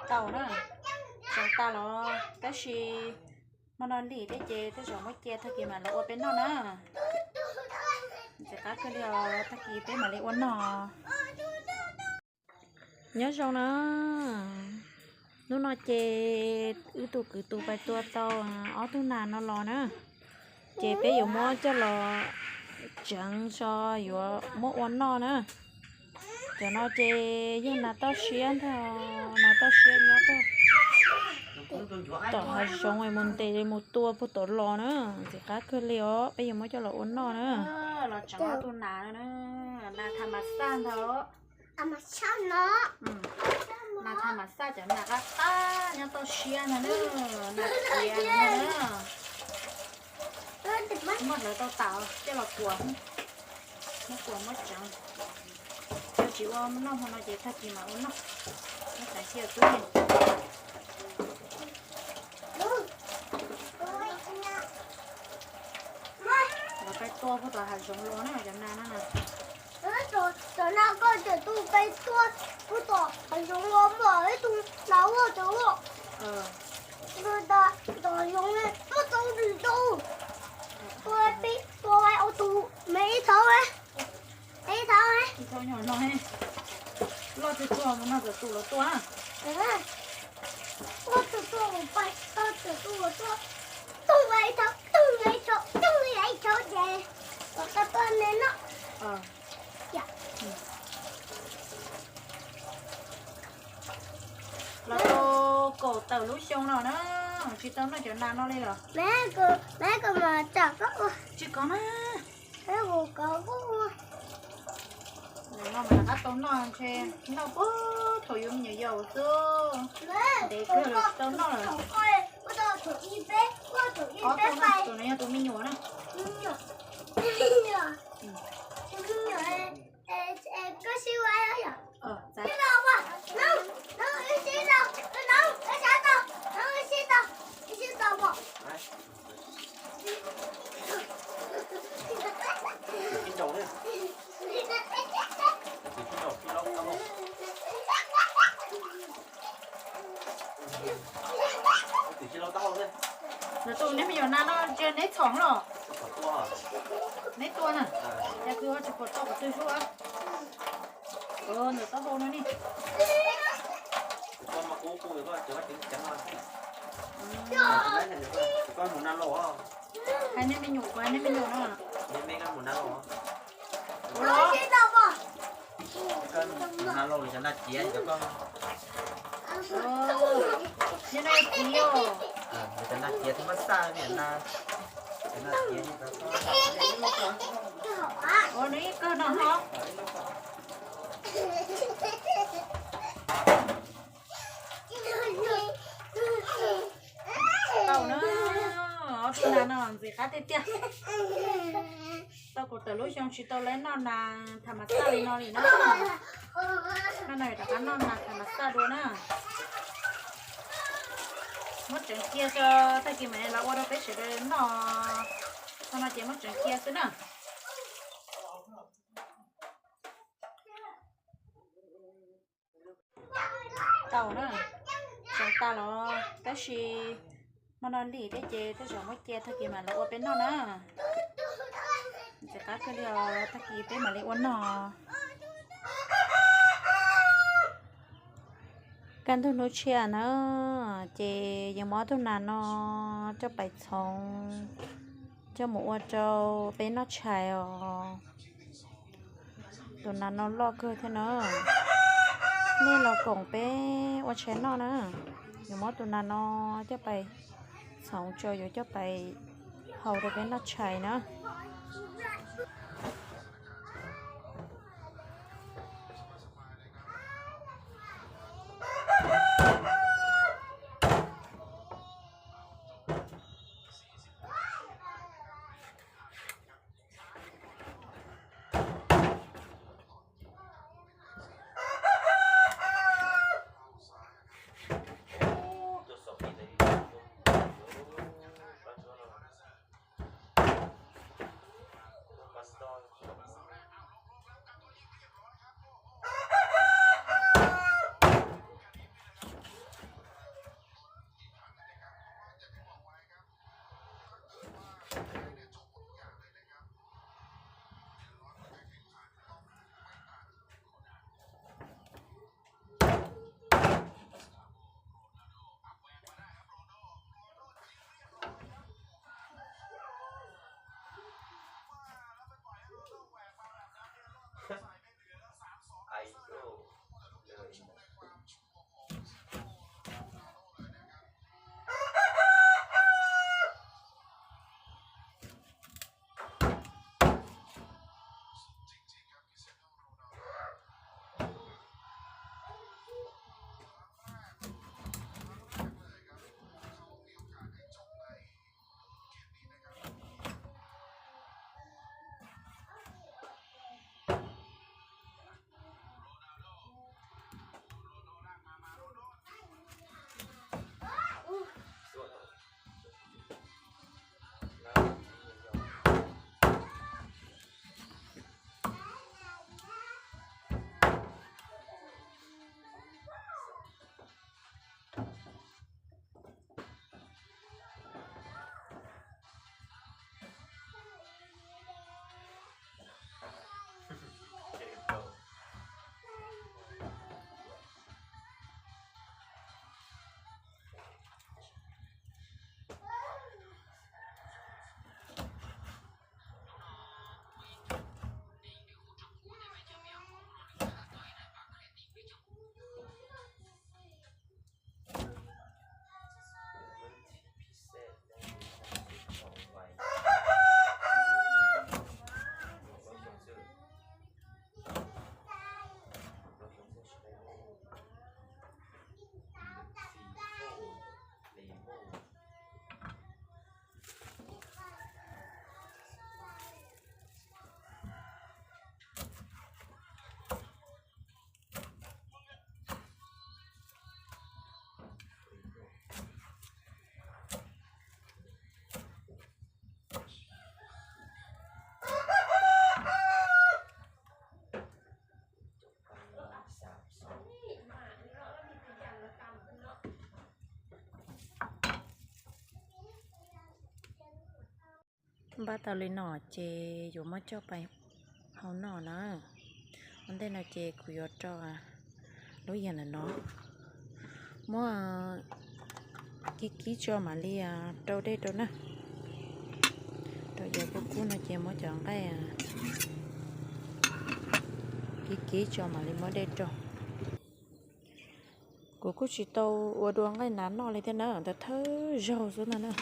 Tau na, tseev tas los tab sis hmo no lim thiab ces tej zaum muab cia tag kis mam los ua peb noj na. Ntxim qab kawg li os, tag kis peb mam li ua noj. Nyob zoo na, hnub no ces wb tus kwv tus pais tua tau ob tug nas no los na, ces peb yuav muab coj los tseev tso yuav muab ua noj na. Cov no ces yog nas toj siab ntag, nas toj siab nyob puag tom hav zoov es mus ntes mus tua puag tom los na. Ntxim qab kawg li os, peb yuav muab coj los ua noj na. Los tseev ob tug nas, nas tham mas xaj ntag. Nas tham mas xaj, cov nas qab qab nyob toj siab ntag na, nas tiav na. Muab hlawv tau tas coj los kuam, muab kuam muab tseev. Yog tsis ua noj hmo no ces tag kis mam ua noj. Muab tseev cia xwb. Los peb tua puag tom hav zoov los na cov nas no na. Cov nas koj tseem tus peb tua puag tom hav zoov los mas ib tug nas ua tau ua. Tom hav zoov tuaj tau ntws tau. Tua peb tua ua tus me ib thaum, ib thaum, ib thaum nyuam no loj tsuag tsuag mus no txawm tus los tua. Loj tsuag tsuag mus pais tau txawm tus los tua. Toog ua ib thaum, toog ua ib thaum, toog ua ib thaum ces kom tau tuaj ne no. Los tau kaum tawm lub xyoo no na, tsis tau noj cov nas no li los. Tsis kov na. Noj mas rov qab tau noj ntshe noj puag thaum yuav me nyuam yaus xwb. Ntev kawg los tsis tau noj lawm. Ob tug no, tus no yog tus me nyuam na. Lawv tus neb me nyuam nas no ntshe neb txhom los? Neb tua na. Yog kws tsis pom tau qhov twg xwb. Ntawm taub hau no ni. Hais neb me nyuam, kuv hais neb me nyuam no. Mus na los cov nas tiav cov koj. Cov nas tiav thiaj muab xaj niam na. Cov nas tiav. Ua nws ib kawg no ho. Tau na, ob tug nas no ntxim qab tiag tiag. Tau kaum tawm lub xyoo tsis tau lawv noj nas tham mas xaj li no li na. Hnub no rov qab noj nas tham mas xaj dua na. Muab tseev cia tso, tag kis mam los ua rau peb sawv daws noj. Thaum no ces muab tseev cia xwb na. Tau na, tseev tas los tab sis hmo no lim thiab ces tej zaum muab cia tag kis mam los ua peb noj na. Ntxim qab kawg li os, tag kis peb mam li ua noj. Kaj ntug hnub tshiab na, ces yuav muab ob tug nas no coj pais txhoov, coj mus ua rau peb noj tshais os. Tus nas no loj kawg thiab na. Nej los koom peb ua tshais noj na. Yuav muab tus nas no coj pais txhoov tso, yuav coj pais hau rau peb noj tshais na. Npaj tau li no ces yuav muab coj pais hau noj na. Ua ntej no ces kuv yuav rau lub yam ntawm no, muab kib kib tso mam li rau dej rau na. Rau cov kub kub no ces muab cov nqaij kib kib tso mam li muab dej rau. Kuv kuj tsis tau ua dua nqaij nas noj li thiab na, ntawd thawj zaug xwb ntag na.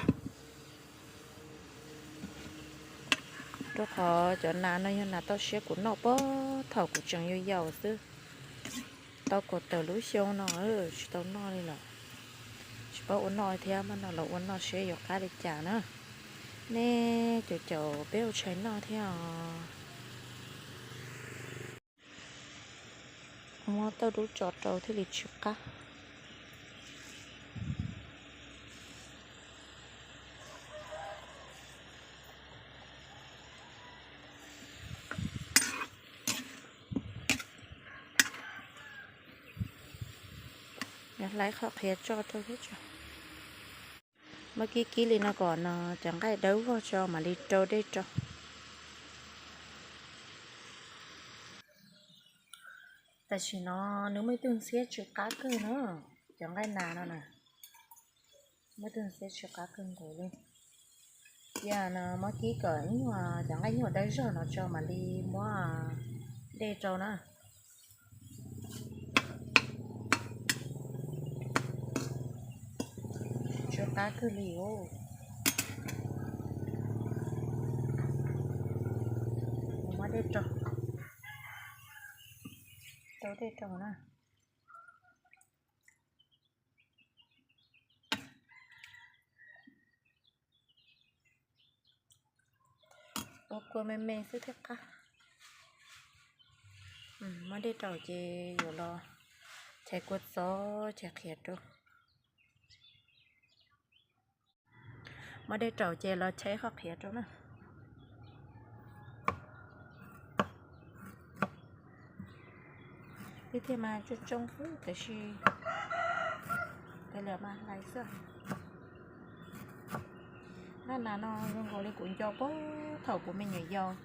Rau qhov cov nas no yog nas toj siab kuv noj puag thaum kuv tseem yau yau xwb. Tau kaum tawm lub xyoo no tsis tau noj li lawm. Tsis paub ua noj thiab, mas no los ua noj seb yuav qab li cas na. Nej caum caum peb ua tshais noj thiab os. Muab tauj dub tso rau thiaj li tsis qab. Hlais qhov qhiav tso rau thiab tso. Muab kib kib li no kom no cov nqaij dawb vog tso mam li rau dej rau. Tam sim no nws muaj ib tug ntxhiab tsw qab kawg na, cov nqaij nas no na, muaj ib tug ntxhiab tsw qab kawg nkaus li. Cia no muab kib kom ib nyuag cov nqaij nyuag dawb zog no tso mam li muab dej rau na. Tsw qab kawg li os. Muab dej rau, rau dej rau na. Ua kua me me xwb thiaj qab. Muab dej rau ces yuav los chais kua txob chais qhiav rau. Muab dej rau ces los chais qhov qhiav rau na. Tiag tiag mas tsoo tsoo xwb tab sis kav liam mas hlais xwb. Nqaij nas no zoo nkaus li kuv nco puag thaum kuv me nyuam yaus,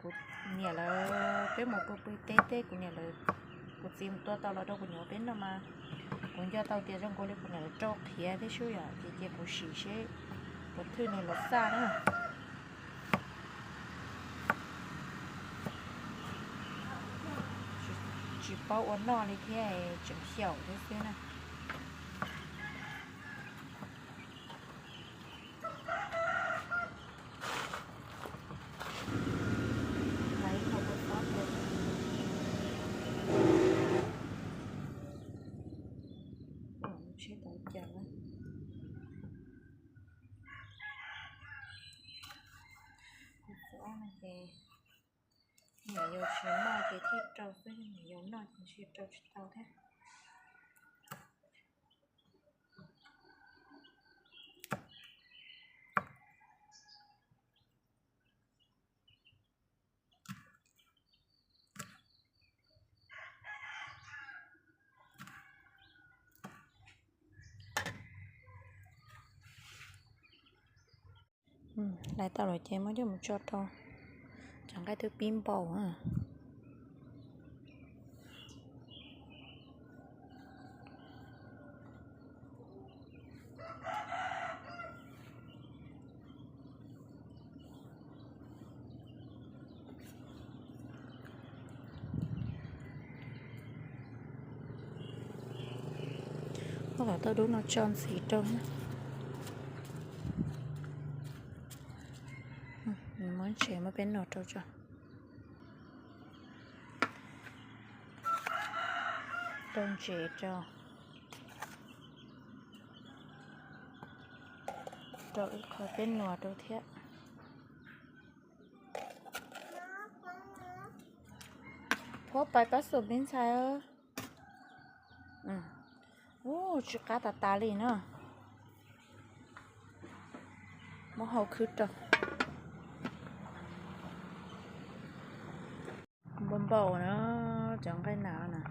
kuv niam lawv peb mus pw pw teb teb, kuv niam lawv, kuv txiv mus tua tau los rau kuv niam peb noj mas kuv nco tau tias zoo nkaus li kuv niam lawv rau qhiav thiab xwb yom, ces cia kuv sim seb puas thwj nws lub xaj na. Tsis paub ua noj li thiab, tseem xyaum thiab xwb na. Tsis tau cas na. Kua txob no ces niam yau tsis noj ces thiaj rau xwb, niam yau noj ces ntshe rau tsis tau thiab. Hlais tau lawm ces muab coj mus tso rau cov nqaij twb pib npau na. Muab kom tauj dub no tso ntxiv rau na. Muab ntses muab peb no rau tso. Rau ntses rau, rau ib qho peb nua rau thiab. Phob pais pab xum peb ntxhais. Ub, tsw qab tas tas li na. Muab hau khwb rau. Npau npau na, cov nqaij nas na.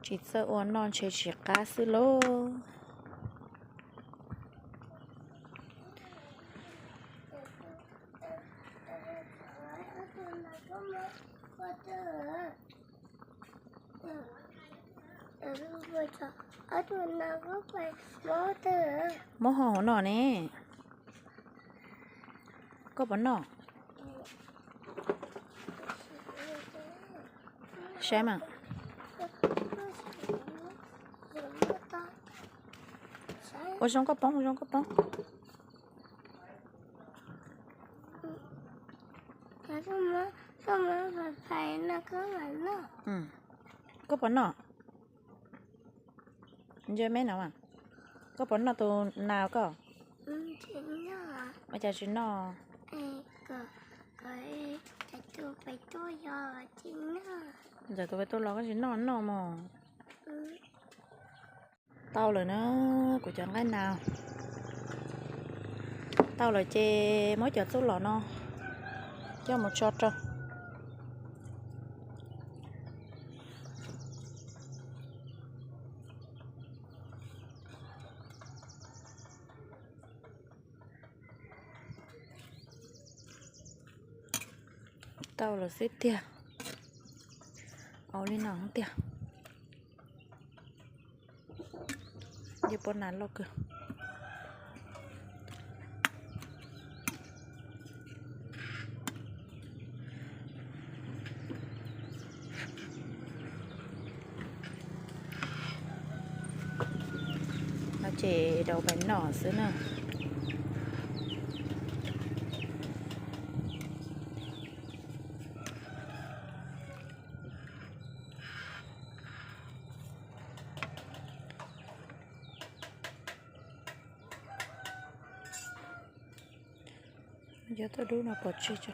Tsis txawj ua noj ntshe tsis qab xwb lauj. Muab ho hauv no ne. Koj puas noj? Saib mas. Ua zoo koj poob, ua zoo koj poob. Koj puas noj? Ntsia me no, koj puas noj tus nas koj? Ua cas tsis noj? Ntxawm tus pem tuaj los koj tsis noj noj mog. Tau lawm na, kuv cov nqaij nas. Tau lawm ces muab cov txuj lom no coj mus tso rau. Tau lawm xwb tiag. Au li no tiag. Ncej puab nas loj kawg. No ces daus pais noj xwb na. Cov tauj dub no pov tseg tso.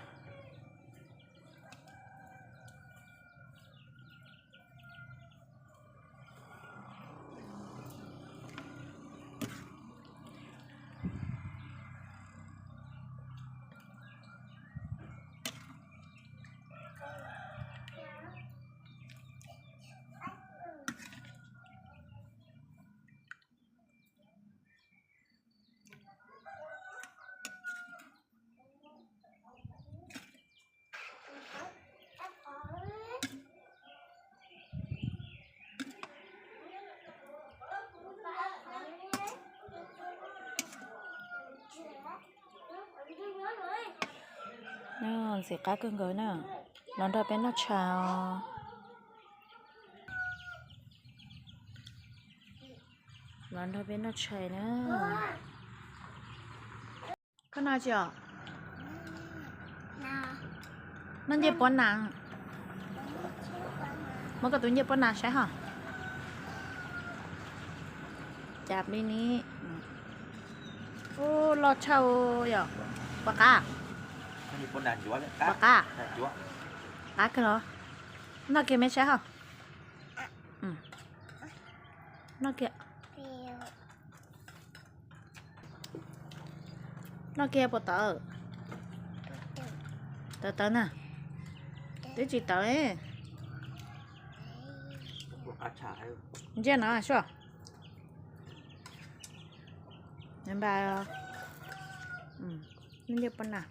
Ntxim qab kawg nkaus na. Los nrog peb noj tshais os. Los nrog peb noj tshais na. Koj noj tsi os? Noj ncej puab nas. Muab koj tus ncej puab nas saib hos. Cas peb ni. Ub, loj tshaj yom. Puas qab? Puas qab? Qab kawg los? Noj kiag me saib hos. Noj kiag. Noj kiag puas tawv? Tawv tawv na. Twb tsis tawv. Ntsia no sua. Npa, ncej puab nas.